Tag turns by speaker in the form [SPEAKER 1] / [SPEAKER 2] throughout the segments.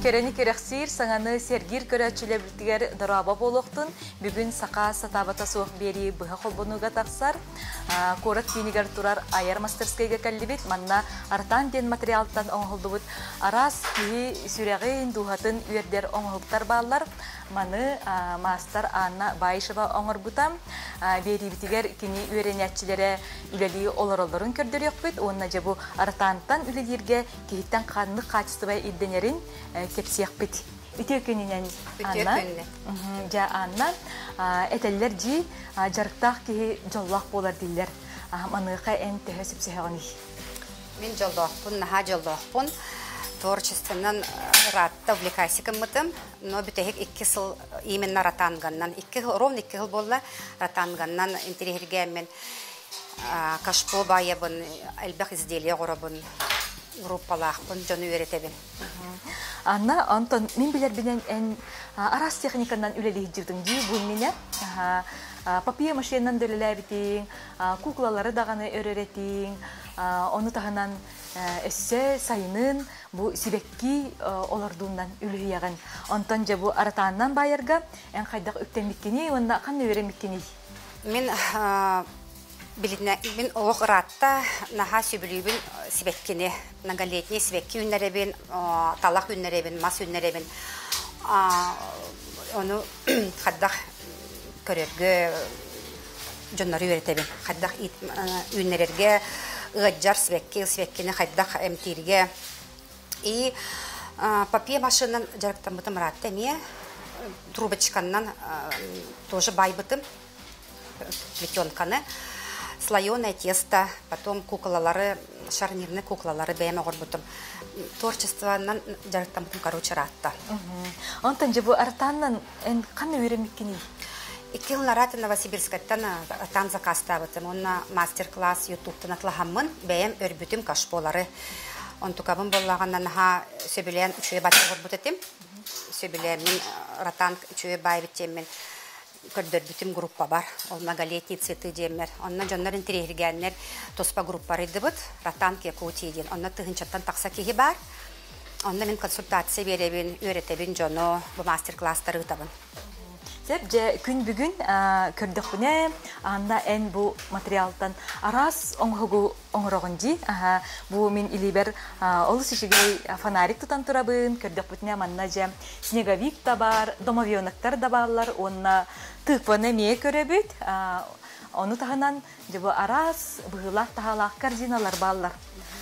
[SPEAKER 1] Кэрэни кэрэхсиир, саҥаны сэргиир көрөөччүлэрбитигэр дорообо буолуохтун. Бүгүн саха сатаабата суох биэрии быһа холбонууга тахсар. Куорат киинигэр турар айар мастерскайга кэллибит. Манна артан диэн материалтан оҥоһуллубут араас киһи сүрэҕин, дууһатын үөрдэр оҥоһуктар бааллар. Маны маастар Анна Баишева оҥорбута. Биэриибитигэр кини үөрэнээччилэрэ үлэлии олороллорун көрдөрүөхпүт уонна дьэ бу артантан үлэлииргэ киһиттэн ханнык хаачыстыба ирдэнэрин кэпсиэхпит. Үтүө күнүнэн, Анна. Дьэ, Анна, этэллэр дии, дьарыктаах киһи дьоллоох буолар дииллэр. Маныаха эн төһө сөпсөһөҕүнүй?
[SPEAKER 2] Мин дьоллоохпун, наһаа дьоллоохпун. Творчествонан ыраатта увлекайся гыммытым. Но бүтэһик 2 сыл именно ротанганнан, 2 сыл, ровно 2 сыл буолла ротанганнан интэриэһиргээммин кашпо баайабын, элбэх изделие оҥоробун, группалаахпын, дьону үөрэтэбин.
[SPEAKER 1] Анна, онтон мин билэрбинэн эн араас техниканан үлэлии сылдьыбытыҥ дии бу иннинэ. Папье машинанан да үлэлээбитиҥ, куклалары даҕаны өрөр этиҥ, ону таһынан өссө сайынын бу сибэкки олордуунан үлүһүйэҕин. Онтон дьэ бу ротанынан баайарга эн хайдах үктэммиккиний уонна ханна үөрэммиккиний?
[SPEAKER 2] Мин билинэ мин олох ыраатта наһаа сөбүлүүбүн сибэккини, многолетний сибэкки үүннэрэбин, талах үүннэрэбин, мас үүннэрэбин. Ону хайдах көрөргө дьоннору үөрэтэбин. Хайдах үүннэрэргэ, ыадьар сибэкки, сибэккини хайдах эмтииргэ. И папье машинанан дьарыктаммытым ыраатта эмиэ. Трубочканнан тоже байбытым плетенканы, слоеное тесто, потом куклалары, шарнирный куклалары бэйэм оҥорбутум. Творчествонан дьарыктаммытым, короче, ыраатта.
[SPEAKER 1] Онтон дьэ бу ротанынан эн ханна үөрэммиккиний?
[SPEAKER 2] 2 сыл ыраата Новосибирскайтан ротан заказтаабытым. Онно мастер-класс ютубтан атылаһаммын, бэйэм өрбүтүм кашполары. Онтукабын буоллаҕына наһаа сөбүлээн үчүгэй бат оҥорбут этим. Сөбүлээммин ротан үчүгэй баайбыт диэммин көрдөрбүтүм группабар. Ол многолетний цветы диэммэр. Онно дьоннор интэриэһиргээннэр туспа группа арыйдыбыт. Ротанг Якутии диэн. Онно тыһыынчаттан тахса киһи баар. Онно мин консультация биэрэбин, үөрэтэбин дьону, бу мастер-класстары ыытабын.
[SPEAKER 1] Сөп, дьэ күн бүгүн көрдөхпүнэ, Анна эн бу материалтан араас оҥоһугу оҥороҕун дии. Аха, бу мин илиибэр олус үчүгэй фонарик тутан турабын. Көрдөхпүтүнэ манна дьэ снеговик да бар, домовенок-тар да бааллар уонна тыкваны эмиэ көрөбүт. Ону таһынан дьэ бу араас быһыылаах-таһаалаах корзиналар бааллар.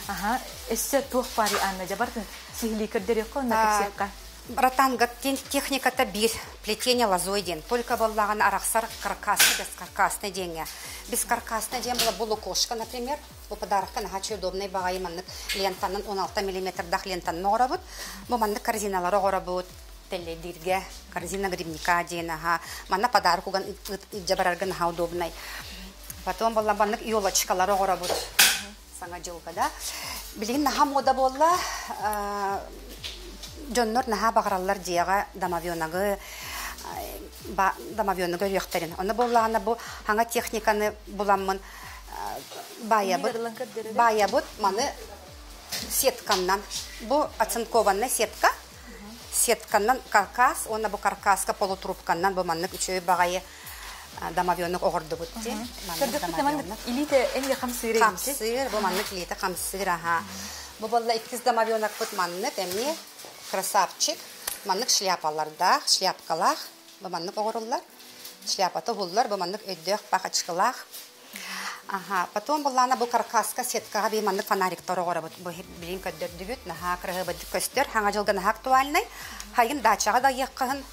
[SPEAKER 1] Аха, өссө туох баарый Анна дьэ бартын сиһилии көрдөрүөххэ уонна кэпсиэххэ.
[SPEAKER 2] Ротанга техниката биир плетение лозой диэн. Только буоллаҕына арахсар каркасный, бескаркасный диэҥҥэ. Бескаркасный диэн була бу лукошка, например, бу подарокка наһаа удобный баҕайы маннык лентанан 16 миллиметрдаах лентанан оҥоробут. Бу маннык корзиналары оҥоробут тэллэйдииргэ корзина грибника диэн аха манна подарок уган илдьэ барарга наһаа удобный. Потом буолла маннык елочкалары оҥоробут саҥа дьылга да. Билигин наһаа мода буолла дьоннор наһаа баҕараллар дьиэҕэ домовеногы домовеногы өрүөхтэрин. Онно буоллаҕына бу хаҥа техниканы буламмын баайабыт баайабыт маны сетканнан бу оцинкованная сетка сетканнан каркас уонна бу каркаска полутрубканнан бу маннык үчүгэй баҕайы домовенок оҕордубут дии.
[SPEAKER 1] Илиитэ эмиэ хамсыыр.
[SPEAKER 2] Хамсыыр, бу маннык илиитэ хамсыыр, аха. Бу буолла иккис домовенокпут маннык эмиэ красавчик. Маннык шляпалардаах, шляпкалаах, бу маннык оҕоруллар. Шляпата уһуллар, бу маннык өйдөөх пахачкалаах. Аха, потом буллаана бу каркаска сеткаҕа би маннык фонариктар оҕоробут. Бу билин көрдөрдүгүт, наһаа кыраһыабайдык көстөр, хаҥа дьылга наһаа актуальный. Хайын дачаҕа да ыйыаххаһын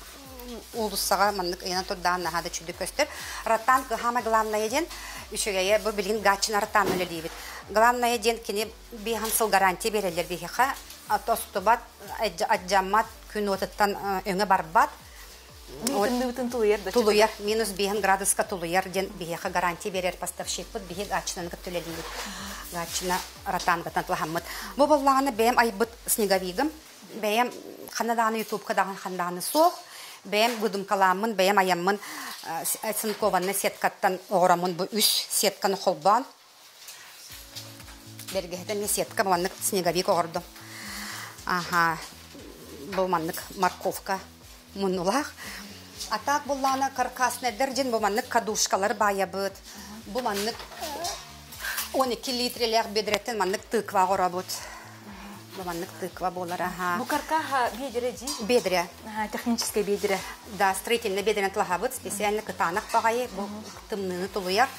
[SPEAKER 2] уулуссаҕа маннык ыйанан турдаан наһаа да үчүгэй көстөр. Ротанг самое главное диэн үчүгэйэ бу билигин Гатчина ротан үлэлиибит. Главное диэн кини 5 сыл гарантия береллер биһиэхэ тостубат, адьаммат, күн уотуттан өҥө барбат.
[SPEAKER 1] Тымныыбытын тулуйар да.
[SPEAKER 2] Тулуйар, минус 5 градуска тулуйар диэн биһиэхэ гарантия берер поставщикпыт биһи Гатчинаны кытта үлэлиибит. Гатчина ротангатан тулахаммыт. Бу боллаҕына бэйэм айбыт снеговигым, бэйэм ханна даҕаны ютубка даҕаны ханна даҕаны суох, бэйэм выдумкалааммын, бэйэм айаммын оцинкованный сеткаттан оҕороммун бу үс сетканы холбоон бэргэһэтэ эмиэ сетка маннык снеговик оҕордум. Аха. Бу маннык морковка муннулаах. А так буллаана каркаснайдар дьин бу маннык кадушкалар баайабыт. Бу маннык 12 литрелээх бедрэттэн маннык тыква оҕоробут. Бу маннык тыква буолар, аха.
[SPEAKER 1] Бу каркаха бедре дии?
[SPEAKER 2] Бедре.
[SPEAKER 1] Техническэй бедре.
[SPEAKER 2] Да, строительный бедрен тылаһабыт, специально кытаанах баҕайы, бу тымныыны тулуйар.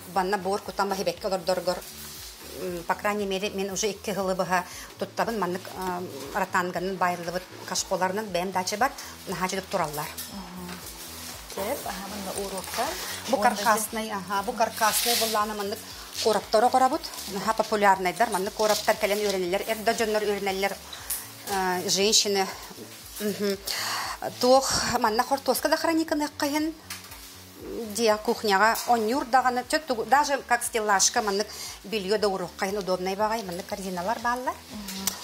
[SPEAKER 2] Банна буор кутан баһибекке олордоргор по крайней мере, мен уже икки сылы быһа туттабын маннык ротанганын байыллыбыт кашполарынан бэйэм дача бар наһаа тураллар.
[SPEAKER 1] Сөп, аха манна уруокка.
[SPEAKER 2] Бу каркасный, аха, бу каркасный буллаана маннык кораптары оҕоробут. Наһаа популярнайдар, маннык кораптар кэлэн үөрэнэллэр, эр да дьоннор үөрэнэллэр, женщины. Туох манна хортуоска да хрониканыаххайын дьиэ кухняҕа онньуур даҕаны даже как стеллажка маннык белье да уруоххайын удобнай баҕай маннык корзиналар бааллар.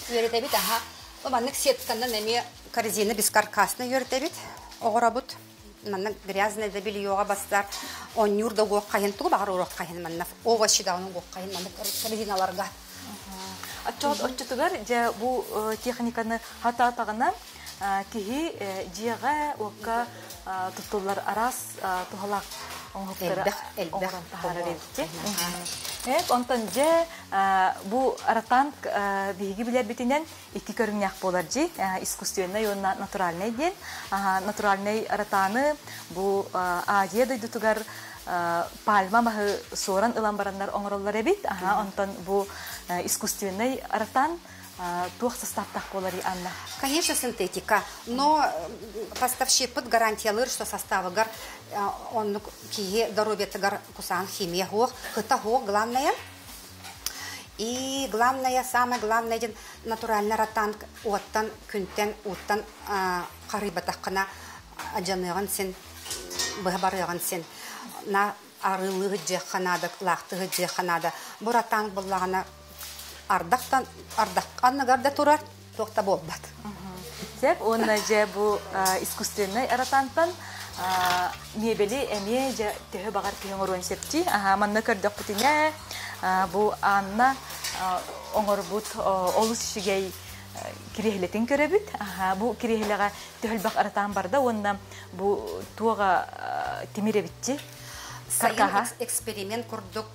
[SPEAKER 2] Үөрэтэбит аха маннык сетканан эмиэ корзина бескаркасный үөрэтэбит оҕоробут. Маннык грязный да бельеҕа бастар онньуур да уоххайын тугу баҕар уруоххайын манна овощи даҕаны уоххайын маннык корзиналарга.
[SPEAKER 1] Отчуот отчутугар дьэ бу техниканы хатаатаҕына киһи дьиэҕэ уокка туттуллар араас туһалаах оҥоһуктары оҥорон таһаарар эбит. Эп онтон дьэ бу ротанг биһиги билэрбитинэн икки көрүҥнээх буолар дьи искусственный уонна натуральный диэн. Натуральный ротаны бу Азия дойдутугар пальма маһы суоран ылан бараннар оҥороллор эбит. Онтон бу искусственный ротан туох састааптаах буоларый, Анна?
[SPEAKER 2] Конечно, синтетика, но поставщикпыт гарантиялыыр, что составыгар оннук киһи здоровьетыгар кусаан химия хуох, кыта хуох главное. И главное, самое главное диэн натуральный ротанг уоттан, күнтэн, ууттан харыйбатаххына адьаныаҕын син, быһа барыаҕын син. На арыылыы дьиэххэ наада, лаахтыы дьиэххэ наада. Бу ротанг буллаҕына ардахтан ардах анныгар да турар, туох да буолбат.
[SPEAKER 1] Сөп, уонна дьэ бу искусственный ротантан мебели эмиэ дьэ төһө баҕар киһи оҥоруон сөптүү. Манна көрдөхпүтүнэ бу Анна оҥорбут олус үчүгэй кириэһилэтин көрөбүт. Бу кириэһилэҕэ төһөлбөх ротан барда уонна бу туоҕа тимир эбитчи.
[SPEAKER 2] Сайын эксперимент курдук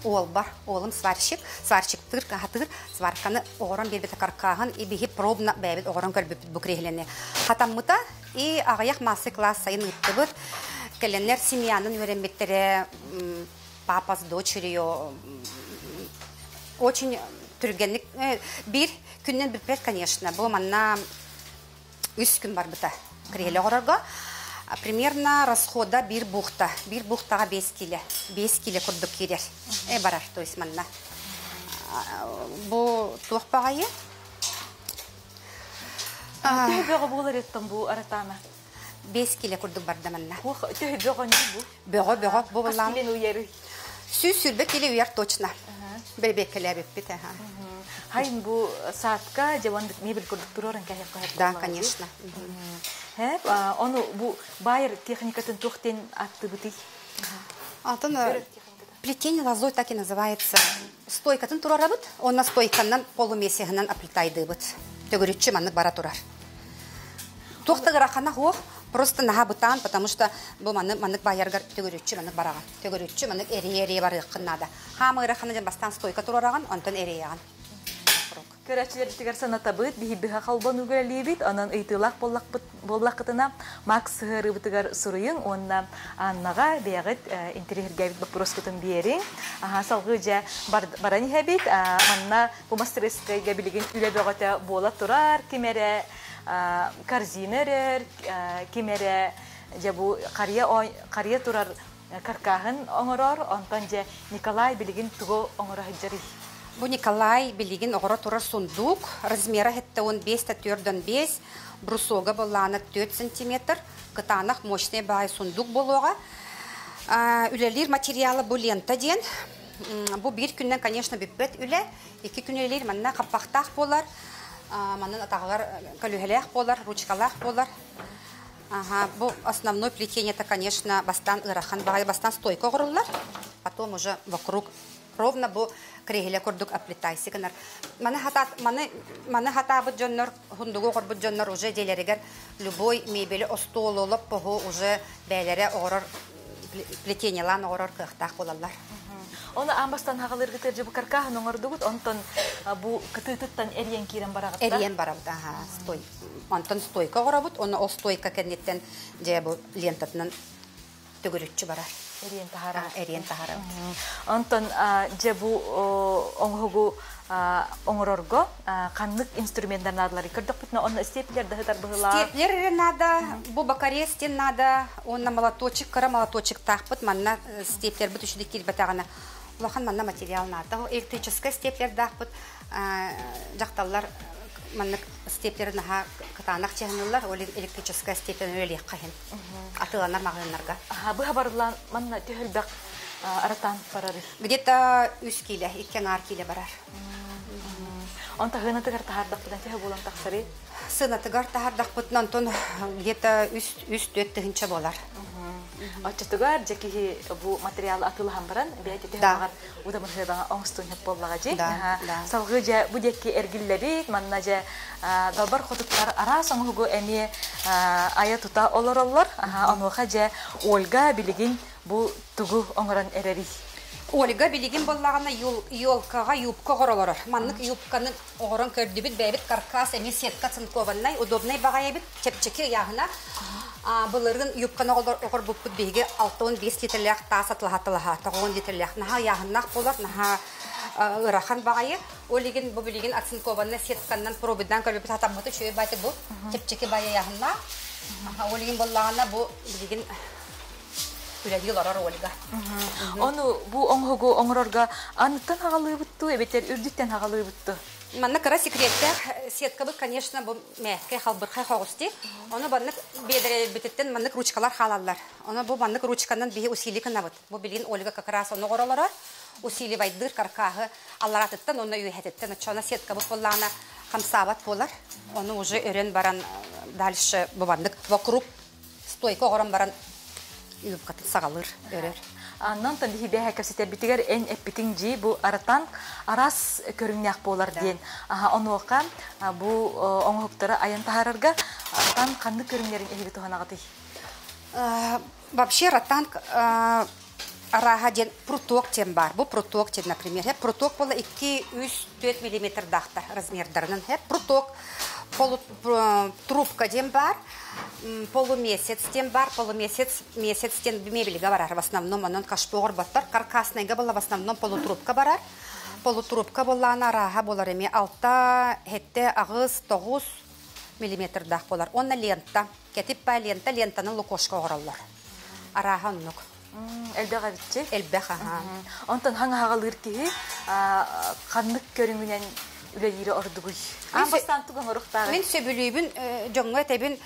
[SPEAKER 2] уолбар, уолум сварщик, сварщиктыыр, каһатыыр, сварканы оҕорон биэрбитэ каркааһын, и биһи пробно бэйэбит оҕорон көрбүппүт бу кириэһилэни. Хатаммыта, и аҕыйах мастер класс сайын ыыттыбыт. Кэлэннэр семьянын үөрэммиттэрэ, папа с дочерью очень түргэнник, биир күннэн бүппэт, конечно, бу манна үс күн барбыта кириэһилэ оҕорорго. Примерно расхода биир бухта, биир бухтаҕа 5 кило, 5 кило курдук киирэр. Барар, то есть манна. Бу туох баҕайы?
[SPEAKER 1] Төһө бөҕө буолар еттон бу ротана?
[SPEAKER 2] 5 кило курдук барда манна.
[SPEAKER 1] Төһө бөҕө бу?
[SPEAKER 2] Бөҕө, бөҕө. Бу
[SPEAKER 1] Хас килени уйары?
[SPEAKER 2] 120 кило уйар точно. Бэбиэккэлээбиппит.
[SPEAKER 1] Хайын бу саатка дьабан мебель курдук туроран кэһэр.
[SPEAKER 2] Да, конечно.
[SPEAKER 1] Хэп, ону бу байыр техникатын туохтен аттыбытый?
[SPEAKER 2] Атын плетение лозой так и называется. Стойкатын турарабыт, онна стойканнан полумесяһынан оплетайдыбыт. Төгүрүччү маннык бара турар. Туохтагырахана хуох, просто наха бытаан, потому что бу маннык маннык байаргар төгүрүччү маннык бараҕан. Төгүрүччү маннык эрие-эрие барыаххын наада. Хаамыырахана дьэн бастаан стойка турараган, онтон эриэҕин.
[SPEAKER 1] Көрөөччүлэрбитигэр санатабыт, биһибиһа холбон үгэрэлиибит, онон ыйтыылаах буоллаххытына Макс сыһыарыыбытыгар суруйуҥ уонна Аннаҕа бэйэҕит интириэһиргээбит боппуруоскутун биэриҥ. Салгыы дьэ баран иһэбит. Манна бу мастырыскайга билигин үлэ бөҕөтө буола турар, ким эрэ корзина өрөр, ким эрэ дьэ бу харыйа харыйа турар каркааһын оҥорор, онтон дьэ Николай билигин тугу оҥоро сылдьарый?
[SPEAKER 2] Бу Николай билигин оҕоро турар сундук, размера 75 та 4,5, брусога боллаана 4 сантиметр, кытаанах мощный баай сундук болуоҕа. Үлэлиир материала бу лента диэн. Бу биир күннэн, конечно, бүппэт үлэ. Икки күн үлэлиир манна хаппахтаах буолар, манна атаҕыгар көлүөһэлээх буолар, ручкалаах буолар. Ага, бу основной плетение это, конечно, бастан ыарахан баҕайы, бастан стойка оҕоруллар, потом уже вокруг. Ровно бу кириэһилэ курдук оплетайсы гынар. Маны хатаат маны маны хатаабыт дьоннор хундугу оҕорбут дьоннор уже дьиэлэригэр любой мебели остуолу лоппоһу уже бэйэлэрэ оҕорор плетениелаан оҕорор кыахтаах буолаллар.
[SPEAKER 1] Оны аан бастаан хаҕалыыргытыгар дьэ бу каркааһын оҥордугут, онтон бу кытыытыттан эрийэн киирэн бараҕыт да?
[SPEAKER 2] Эрийэн барабыт, аха, стой. Онтон стойка оҕоробут, уонна ол стойка кэнниттэн дьэ бу лентатынан төгүрүччү барар.
[SPEAKER 1] Эриэн таһаарабыт.
[SPEAKER 2] Эриэн таһаарабыт.
[SPEAKER 1] Онтон дьэ бу оҥоһугу оҥорорго ханнык инструменнар наадаларый көрдөхпүтүнэ онно степлер да сытар быһыылаах.
[SPEAKER 2] Степлер эрэ наада, бу бакарез диэн наада, уонна молоточек, кыра молоточектаахпыт, манна степлербит үчүгэй киирбэтэҕинэ улахан манна материал наада. Электрическэй степлердаахпыт дьахталлар маннык степлеры наһаа кытаанах чыһыныллар, ол электрическэй степлерин үлэлиэххэ иһин атыыланар маҕаһыыннарга.
[SPEAKER 1] Быһа барыллаан манна төһөлбөх аратаан барарый?
[SPEAKER 2] Где-то үс киилэ, икки аҥаар киилэ барар.
[SPEAKER 1] Онто сыанатыгар таһаардахпытына төһө буолан тахсарый?
[SPEAKER 2] Сыанатыгар таһаардахпытына онтон где-то үс-түөрт тыһыынча буолар.
[SPEAKER 1] Оччотугар дьэ киһи бу материалы атыылаһан баран бэйэтэ төһө баҕар удамырһыадаҥа оҥостуон сөп буоллаҕа дии. Салгыы дьэ бу диэки эргиллэбит, манна дьэ далбар хотуттар араас оҥоһугу эмиэ айа-тута олороллор. Онуоха дьэ Ольга билигин бу тугу оҥорон эрэрий?
[SPEAKER 2] Ольга билигин буоллаҕына елкаҕа юбка оҕоролорор. Маннык юбканы оҕорон көрдүбүт, бэйэбит каркас эмиэ сетка цинкованнай, удобнай баҕайы эбит, чэпчэки ыйааһына. Былырыын юбканы оҕорбуппут биһиги 65 литрлээх таас атылаһа-атылаһа, 90 литрлээх наһаа ыйааһыннаах буолар, наһаа ыарахан баҕайы. Ол иһин бу билигин оцинкованнай сетканнан пробуйдаан көрбүппүт хатаммыт үчүгэй баайты бу чэпчэки баайы ыйааһыннаах. Ол иһин буоллаҕына бу билигин үлэлии олорор Ольга.
[SPEAKER 1] Ону бу оҥоһугу оҥорорго аныттан аҕалыыбыт дуу, эбэтэр үрдүттэн аҕалыыбыт дуу?
[SPEAKER 2] Манна кыра секреттээх сеткабыт, конечно, бу мээккэ халбырхай хоҕус дии. Ону маннык биэдэрэлэрбититтэн маннык ручкалар хаалаллар. Ону бу маннык ручканан биһи усилие гынабыт. Бу билигин Ольга как раз ону оҥоролоро. Усиливайдыыр каркааһы аллараатыттан уонна үөһэтиттэн оччоҕуна сеткабыт буоллаҕына хамсаабат буолар. Ону уже өрөн баран дальше бу маннык вокруг стойка оҥорон баран юбкатын саҕалыыр, өрөр.
[SPEAKER 1] Аннан биһи бэһэ кэпсэтэрбитигэр эн эппитиҥ дьии бу аратан араас көрүҥнээх буолар диэн. Онуоха бу оҥоһуктары айан таһаарарга аратан ханнык көрүҥнэрин эһиги туһанаҕытый?
[SPEAKER 2] Вообще ротанг арааһа диэн пруток диэн баар. Бу пруток диэн, например, пруток буола 2-3-4 миллиметрдаахтар размердарынан. Пруток трубка диэн баар, полумесяц диэн баар, полумесяц месяц диэн мебельга барар в основном, онон кашпо оҕорботтор. Каркаснайга була в основном полутрубка барар. Полутрубка буоллаҕына арааһа буолар эмиэ алта, хетте, аҕыс, тоҕус миллиметрдаах буолар. Уонна лента, кэтип баа лента, лентаны лукошка оҕороллор. Арааһа оннук.
[SPEAKER 1] Элбэх эбитчи.
[SPEAKER 2] Элбэх, аха.
[SPEAKER 1] Онтон хаҥаһаҕалыыр киһи ханнык көрүҥүнэн үлэлиирэ ордугуй? Аан бастаан тугу оҥоруохтааҕый?
[SPEAKER 2] Мин сөбүлүүбүн, дьоҥҥо этэбин,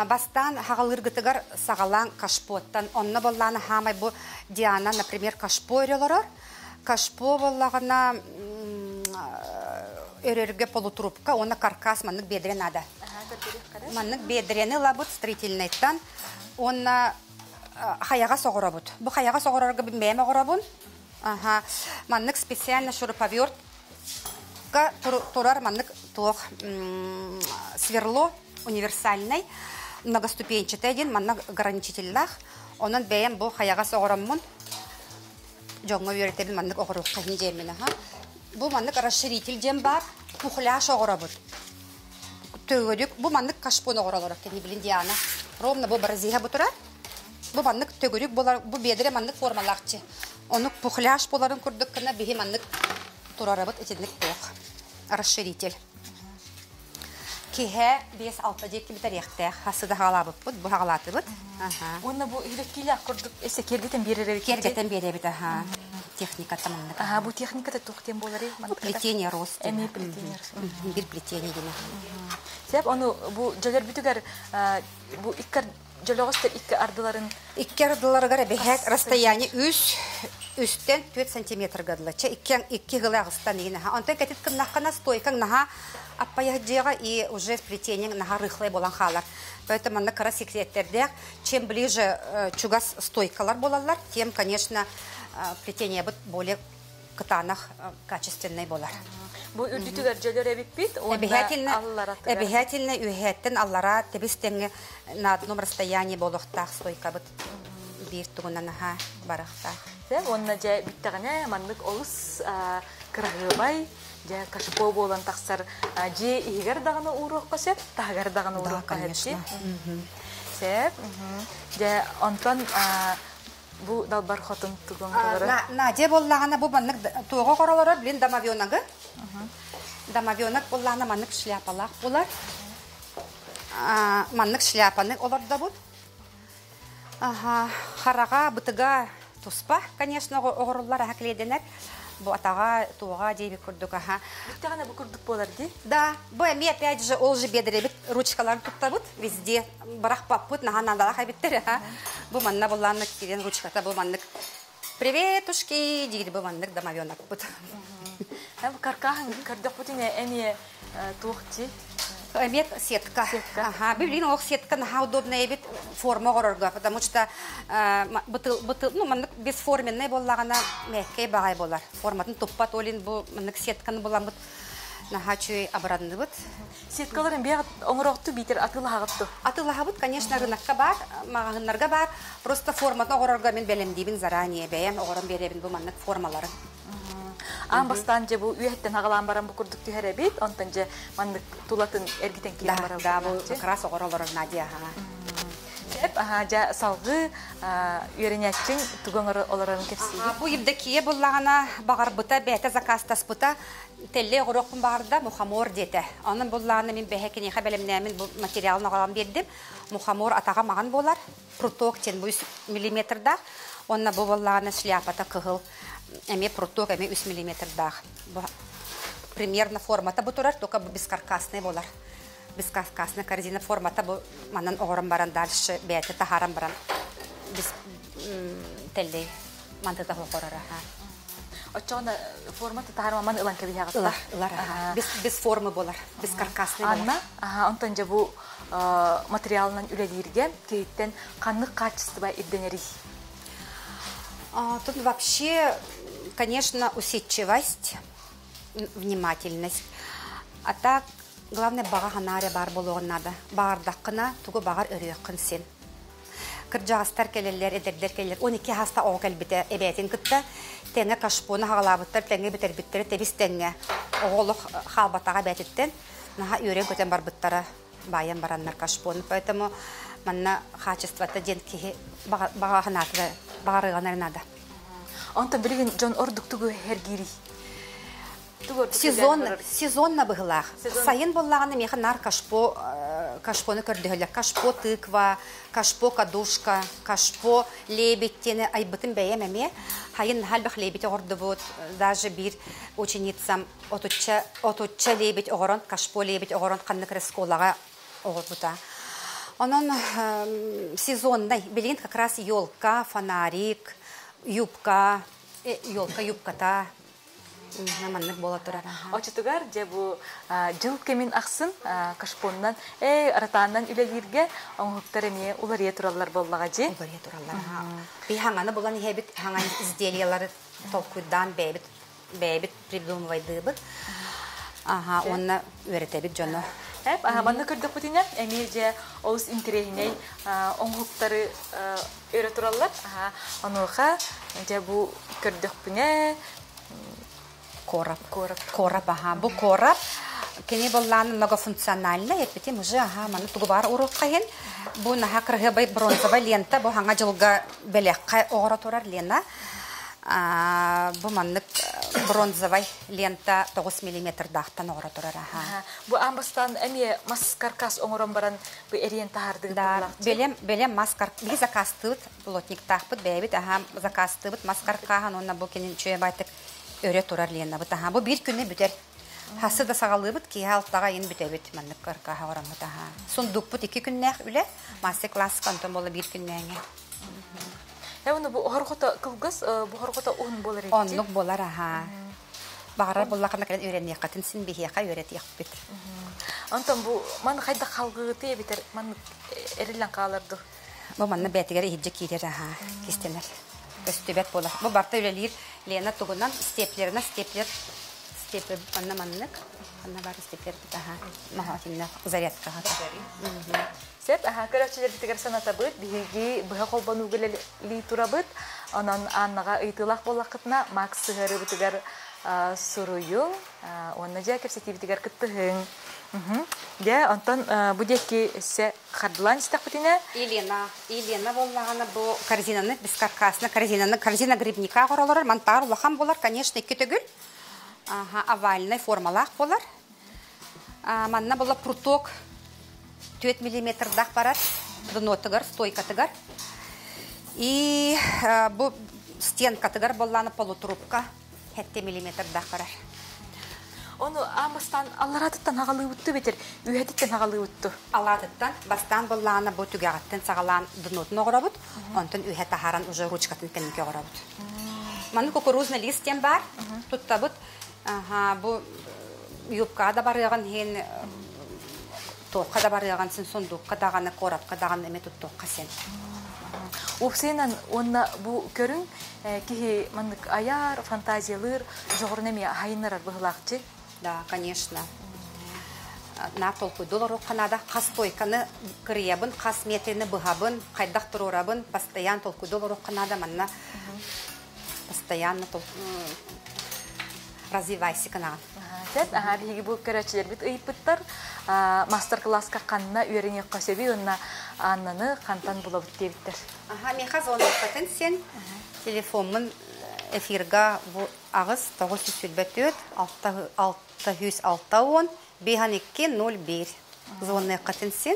[SPEAKER 2] бастаан хаҕалыыргытыгар саҕалаан кашпоттан. Онно буоллаҕына хаамай бу Диана, например, кашпо өрө олорор. Кашпо буоллаҕына өрөргө полутрубка уонна каркас маннык биэдэрэ наада. Маннык биэдэрэни ылабыт строительнайтан уонна хайаҕас оҕоробут. Бу хайаҕас оҕорорго бэйэм оҕоробун. Аха. Маннык специально шуруповертка турар маннык туох сверло универсальный многоступенчатый диэн манна ограничителлаах. Онон бэйэм бу хайаҕас оҕороммун дьоҥҥо үөрэтэбин маннык оҕоруохха иһин диэммин аха. Бу маннык расширитель диэн баар пухляш оҕоробут. Төгүрүк бу маннык кашпон оҕоролоро кини билин Диана ровно бу бразиха бу турар. Бу маннык төгүрүк болар бу бедре маннык формалаахчы. Онук пухляш боларын курдук гына биһи маннык турарабыт итинник туох расширитель. Киһэ 5-6 диэки бүтэриэхтээх. Хасы да хаалаабыппыт, бу хаалаатыбыт.
[SPEAKER 1] Уонна бу илэккиилээх курдук эссе киэргэтэн биэрэр эбит.
[SPEAKER 2] Киэргэтэн биэрэбит, аха. Техниката маннык.
[SPEAKER 1] Аха, бу техниката туох диэн буоларый?
[SPEAKER 2] Плетение роз.
[SPEAKER 1] Эмиэ плетение роз.
[SPEAKER 2] Бир плетение диэн.
[SPEAKER 1] Сеп, ону бу дьөлөрбүтүгэр бу икки дьөлөҕөстөр икки ардыларын
[SPEAKER 2] Икки ардыларыгар эбэһээт расстояние үс үстэн 4 сантиметрга дылы. Чэ икки икки гыла аҕыстан иһин аха. Онтон кэтит кымнаххына стойкаҥ наһаа аппайаһдьыаҕа и уже сплетение наһаа рыхлай буолан хаалар. Поэтому манна кыра секреттердээх. Чем ближе чугас стойкалар буолаллар, тем, конечно, плетениебыт более. кытаанах качественный болар.
[SPEAKER 1] Бу үрдүтүгэр дьөлөр эбиппит, уонна алларатыгар.
[SPEAKER 2] Эбиһэтинне үһэттен аллара тебис теңге на одном расстоянии болохтаах стойкабыт биир тугунан аха барахтаах.
[SPEAKER 1] Уонна дьэ бүттэҕинэ маннык олус кыраһыабай дьэ кашпо буолан тахсар дьиэ иһигэр даҕаны ууруохха сөп, таһыгар даҕаны ууруохха сөп. Сөп. Дьэ онтон бу далбар хотун тугун
[SPEAKER 2] Надя боллаҕына бу маннык туоҕа хоролорор билин домовеногы. Домовенок боллаҕына маннык шляпалаах булар. Маннык шляпаны олордобут. Аха, хараҕа, бытыга туспа, конечно, оҕоруллар аха клейденер. Бу атаҕа, туоҕа диэбит курдук аха.
[SPEAKER 1] Бүттэҕинэ бу курдук буолар дии?
[SPEAKER 2] Да, бу эми опять же ол же бедребит ручкаларын туттабыт везде барахпаппыт наһаа наадалаах эбиттэр аха. Бу манна буллаанна киирэн ручката бу маннык «Приветушки» диир бу маннык домовенокпут.
[SPEAKER 1] Каркаһын көрдөхпүтүнэ эмиэ туох ти?
[SPEAKER 2] Эмиэ сетка. Ага, билин ох сетка наһаа удобная эбит форма оҕорорго, потому что бытыл, бытыл, ну, маннык бесформенный боллаҕына мэккэй баҕай болар. Форматын туппат олин бу маннык сетканы буламмыт наһаа үчүгэй абыранныбыт.
[SPEAKER 1] Сеткаларын биэҕит оҥороохту биитэр атыылаһаҕытту?
[SPEAKER 2] Атыылаһабыт, конечно, рынокка бар, маҕаһыннарга бар. Просто форматын оҕорорго мин бэлэмдиибин заранее бэйэм оҕорон биэрэбин бу маннык формаларын.
[SPEAKER 1] Аан бастаан дьэ бу үөһэттэн аҕалаан баран бу курдук түһэр эбит, онтон дьэ маннык тулатын эргитэн киирэн барар.
[SPEAKER 2] Да, бу как раз оҕор олорор Надя.
[SPEAKER 1] Сөп, дьэ салгыы үөрэнээччиҥ тугу олорорун кэпсиигин?
[SPEAKER 2] Бу Евдокия буллаҕына баҕарбыта, бэйэтэ заказтаспыта, тэллэй оҕоруохпун баҕарда, мухомор диэтэ. Онон буллаҕына мин бэһэ киниэхэ бэлэмнээмин бу материалын оҕолон биэрдим. Мухомор атаҕа маҕан буолар, пруток диэн бу 3 миллиметрдаах, уонна бу буоллаҕына шляпата кыһыл, эмиэ пруток эмиэ 3 миллиметрдаах. Бу примерно формата бу турар, только бу бескаркасный болар. Бескаркасный корзина формата бу манан оҕорон баран дальше бэйэтэ таһааран баран бис тэллэй мантыта хорора.
[SPEAKER 1] Оччоҕуна форма таһаарма ман ылан кэбиһэҕит.
[SPEAKER 2] Ылар, ылар. Без, без формы болар, без каркасный болар.
[SPEAKER 1] Анна, онтон дьэ бу материалынан үлэлииргэ киһиттэн ханнык качество ирдэнэрий?
[SPEAKER 2] Тут вообще, конечно, усидчивость, внимательность. А так, главное, баҕа ханаара бар болуон надо. Баҕардаххына, тугу баҕар өрүөххүн син. Кырдьаҕастар кэлэллэр, эдэрдэр кэлэллэр. 12 хаста оҕо кэлбитэ эбээтин кытта. Тэҥэ кашпоны хаҕалаабыттар, тэҥэ бүтэрбиттэрэ тэбис тэҥҥэ. Оҕо олох хаалбатаҕа эбээтиттэн. Наһаа үөрэн-көтөн барбыттара баайан бараннар кашпоны. Поэтому манна качествота диэн киһи баҕа ханаатыга баҕарыганар надо.
[SPEAKER 1] Онтон билигин дьон ордук тугу эргиирий?
[SPEAKER 2] Сезон, сезонна быһылаах. Сайын боллаҕына миэхэ нар кашпо, кашпоны көрдөһөлөр. Кашпо тыква, кашпо кадушка, кашпо лебедь диэни айбытын бэйэм эмиэ. Хайын халбах лебедь оҕордубут. Даже биир ученицам отучча лебедь оҕорон, кашпо лебедь оҕорон ханнык школаҕа оҕорбута. Онон сезонный, билигин как раз елка, фонарик, юбка, елка юбката, маннык буола турар.
[SPEAKER 1] Очутугар дьэ бу дьыл кэмин ахсын кашпоннан, ратааннан үлэлииргэ оҥоһуктар эмиэ уларыйа тураллар буоллаҕа дьи?
[SPEAKER 2] Уларыйа тураллар. Би хаҥаны булан иһэбит, хаҥан изделиялары толкуйдаан бэйэбит бэйэбит придумывайдыыбыт. Аха, уонна үөрэтэбит дьону.
[SPEAKER 1] Эп, аха, манна көрдөхпүтүнэ, эмиэ дьэ олус интэриэһинэй оҥоһуктары өрө тураллар. Аха, онуоха дьэ бу көрдөхпүнэ
[SPEAKER 2] Короб. Короб. Короб, аха. Бу короб кини боллаан многофункциональный, эппитим уже, аха, маны тугу бар уруохха Бу наха кырыһыбай бронзовай лента, бу хаҥа дьылга бэлэххэ оҕоро турар лена. Бу маннык бронзовай лента 9 миллиметрдаахтан оҕоро турар, аха.
[SPEAKER 1] Бу аан бастаан эмиэ мас каркас оҥорон баран бу эриэн таһаардыгыт
[SPEAKER 2] Да, бэлэм, бэлэм мас каркас, биһи заказтыыбыт, плотниктаахпыт бэйэбит, аха, заказтыыбыт мас каркаһын, уонна бу кинин үчүгэй байтык өрө турар ленабыт, аха. Бу биир күнү бүтэр. Хасы да саҕалыыбыт, киһи алтаҕа ин бүтэбит, маннык каркаһа ораммыт, аха. Сундукпут 2 күннээх үлэ, мастер-класс онтон буола биир күннээҥи.
[SPEAKER 1] Э, бу хоргото кылгас, бу хоргото уһун буолар
[SPEAKER 2] Оннук буолар, аха. Баҕарар буллахына кэлэн үөрэниэххитин син биһиэхэ үөрэтиэхпит.
[SPEAKER 1] Онтон бу ман хайда халгыты эбитер ман эриллэн хааларды.
[SPEAKER 2] Бу манна бээтигэр иһирдьэ киирэр, аха, кистенер. Көстүбэт буолар. Бу барта үлэлиир Лена тугунан степлерына степлер степлер манна маннык ханна бар степлер аха маха зарядка
[SPEAKER 1] Сеп, аха көрөөччүлэрбитигэр санатабыт, биһиги быһа холбонууга үлэлии турабыт. Онон Аннаҕа ыйытыылаах буоллаххытына, Макс сыһыарыыбытыгар суруйуҥ, уонна дьэ кэпсэтиибитигэр кыттыһыҥ. Дьэ, онтон бу диэки өссө хардылаан истэхпитинэ.
[SPEAKER 2] Елена, Елена буоллаҕына бу корзинаны, бескаркасна корзинаны, корзина грибника оҕоролорор, мантаар улахан буолар, конечно, икки төгүл. Аха, овальнай формалаах буолар. Манна була пруток 4 миллиметрдаах барар днотыгар, стойкатыгар. И бу стенкатыгар боллаана полутрубка 7 миллиметрдаах барар.
[SPEAKER 1] Ону аан аллараатыттан хагалыыбытту битер, үһэтиттэн хагалыыбытту.
[SPEAKER 2] Алаатыттан бастаан боллаана бу түгэҕиттэн саҕалаан днотун оҕоробут, онтон үһэ таһааран уже ручкатын кэнники оҕоробут. Манна кукурузный лист диэн бар, туттабыт. Бу юбка да барыаҕын иһин туохха да барыаҕын син сундукка даҕаны, коробка даҕаны эме туттуохха син.
[SPEAKER 1] Уопсайынан уонна бу көрүҥ киһи маннык айар, фантазиялыыр, дьоҕурун эмиэ хайыннарар быһылаахчы.
[SPEAKER 2] Да, конечно. На толкуйду олоруохха наада. Хас стойканы кырыйабын, хас метрини быһабын, хайдах туруорабын, постоянно толкуйду олоруохха наада. Манна постоянно развивайся кынаҕын.
[SPEAKER 1] Сеп, аха биһиги бу көрөөччүлэрбит ыйыппыттар. Мастер-класска ханна үөрэниэххэ сөбүй уонна Аннаны хантан булабыт диэбиттэр.
[SPEAKER 2] Аха, миэхэ звоноккатын сен телефоммун эфирга бу аҕыс 924 660 52 01 звонныаххатын син.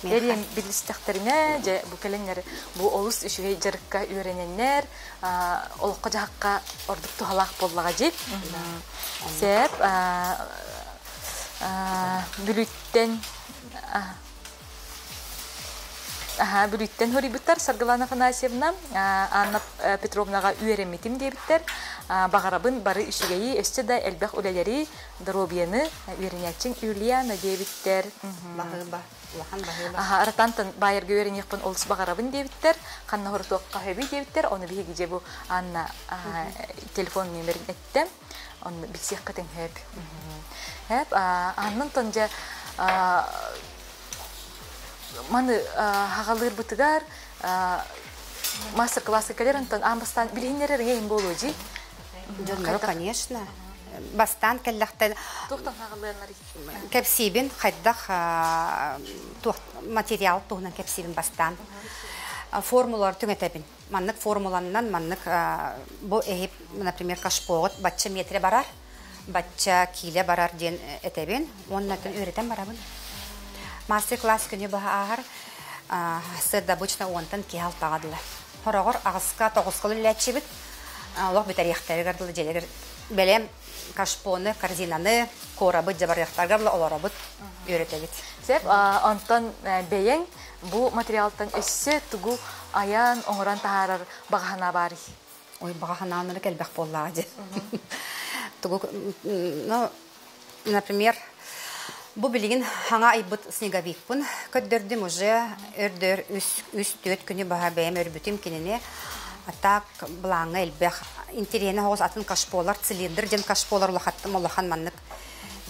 [SPEAKER 1] Эриэн билистэхтэринэ, дьэ бу кэлэннэр бу олус үчүгэй дьарыкка үөрэнэннэр, олоххо дьаһакка ордук туһалаах буоллаҕа дьи. Сеп, Бүлүүттэн Аха, Бүлүүттэн хоруйбуттар Саргылана Афанасьевна, Анна Петровнаҕа үөрэммитим диэбиттэр. Баҕарабын бары үчүгэйи, өссө да элбэх үлэлэри, доруобуйаны үөрэнээччиҥ Юлиана диэбиттэр.
[SPEAKER 2] Баһыыба, улахан баһыыба.
[SPEAKER 1] Аха, Аратантан баайарга үөрэниэхпин олус баҕарабын диэбиттэр. Ханна хорутуохха хөбүй диэбиттэр. Ону биһиги дьэ бу Анна телефон номерин эттэ. Онно билсиэххитин хөп. Хөп, Аннантан дьэ маны хагалыырбытыгар мастер-класска кэлэр онтон аан бастаан билиһиннэрэр эҥин буолуо дии.
[SPEAKER 2] Дьоннору, конечно. Бастаан кэллэхтэн
[SPEAKER 1] Туохтан хагалыаннар
[SPEAKER 2] кэпсиибин хайдах материал туһунан кэпсиибин бастаан. Формулалар түҥэтэбин. Маннык формуланнан маннык бу эһип, например, кашпоҕут бачча метре барар, бачча киилэ барар диэн этэбин. Уонна үөрэтэн барабын. Мастер-класс күнү баһа ааһар сырда обычно уонтан киһи алтаҕа дылы. Хороҕор аҕыска тоҕуска үлэлээччибит. Олох бүтэриэхтэригэр дылы дьиэлэригэр бэлэм кашпоны, корзинаны, куорабыт дьабарыахтаргар олоробут, үөрэтэбит.
[SPEAKER 1] Сеп, онтон бэйэҥ бу материалтан өссө тугу айан, оҥорон таһаарар баҕа баарый?
[SPEAKER 2] Ой, баҕа санаанары кэлбэх буоллаҕа дии. Тугу, ну, например, бу билигин хаҥа айбыт снеговикпын көрдөрдүм уже өрдөр үс түөрт күнү баһа бэйэм өрбүтүм кинини. А так былааҥҥа элбэх интэриэһинэй соҕус атын кашполар, цилиндр диэн кашполар улахаттым улахан маннык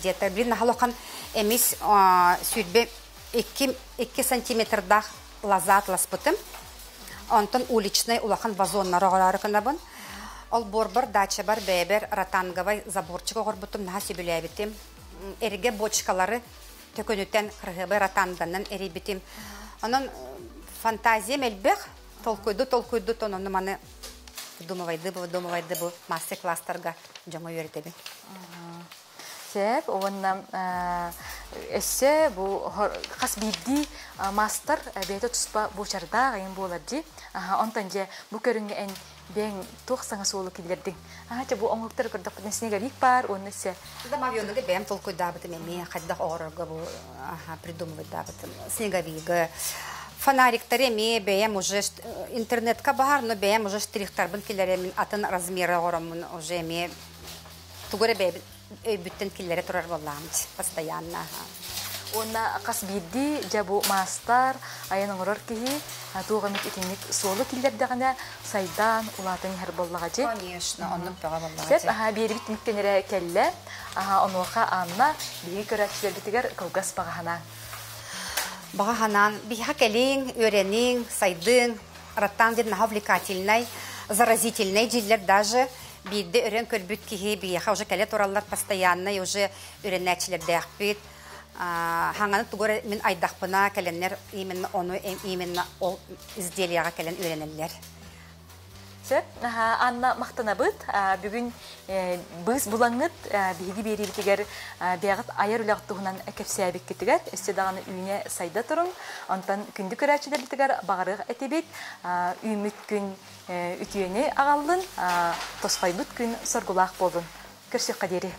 [SPEAKER 2] диэтэр. Билин наһаа улахан эмис сүүрбэ икки сантиметрдаах лоза атласпытым. Онтон уличный улахан вазоннар оҕороору кынабын. Ол борбор дачабар бэйэбэр ротанговай заборчик оҕорбутум наһаа сөбүлээбитим. Эргэ бочкалары төкөнүтэн кырыһыбай ротанганан эрийбитим. Онон фантазиям элбэх, толкуйду толкуйду онон маны думавайды бу думавайды бу мастер-класстарга дьоҥо үөрэтэбин.
[SPEAKER 1] Сеп, уонна өссө бу хас биирдии мастер бэйэтэ туспа буочардаах эҥин буолар дии. Онтон дьэ бу көрүҥҥэ эн бэйэҥ туох саҥа суолу киллэрдиҥ? Аха, бу оҥоһуктары көрдөхпүтүнэ снеговик баар, уонна өссө
[SPEAKER 2] Домовеногы бэйэм толкуйдаабытым эмиэ хайдах оҕорорго бу придумывайдаабытым снеговигы. Фонариктары эмиэ бэйэм уже интернетка баар, но бэйэм уже штрихтарбын киллэремин атын размеры оҕороммун уже эмиэ тугу эрэ бэйэбин өйбүттэн киллэре турар буоллаҕым постоянно.
[SPEAKER 1] Уонна хас биирдии дьэ бу маастар, айан оҥорор киһи туох эмит итинник суолу киллэрдэҕинэ сайдан, улаатан иһэр буоллаҕа дьи.
[SPEAKER 2] Конечно, оннук бөҕө буоллаҕа
[SPEAKER 1] Сөп, аха биэрибит түмүктэн эрэ кэллэ. Аха онуоха Анна биһиги көрөөччүлэрбитигэр кылгас баҕа санаан.
[SPEAKER 2] Баҕа санаан, биһиэхэ кэлиҥ, үөрэниҥ, сайдыҥ, Ротан диэн наһаа увлекательнай, заразительнай дииллэр даже. Биирдэ өрөн көрбүт киһи биһиэхэ уже кэлэ тураллар постоянно уже үөрэнээччилэрдээхпит. Хаҥаны тугу эрэ мин айдахпына кэлэннэр именно ону именно ол изделияҕа кэлэн үөрэнэллэр.
[SPEAKER 1] Сөп. Анна махтанабыт. Бүгүн быыс булаҥҥыт биһиги биэриибитигэр бэйэҕит айар үлэҕит туһунан кэпсээбиккитигэр өссө даҕаны үүнэ сайда туруҥ. Онтон күндү көрөөччүлэрбитигэр баҕарыах этибит. Үүммүт күн үтүөнү аҕаллын, тосхойбут күн соргулаах буоллун. Көрсүөххэ диэри.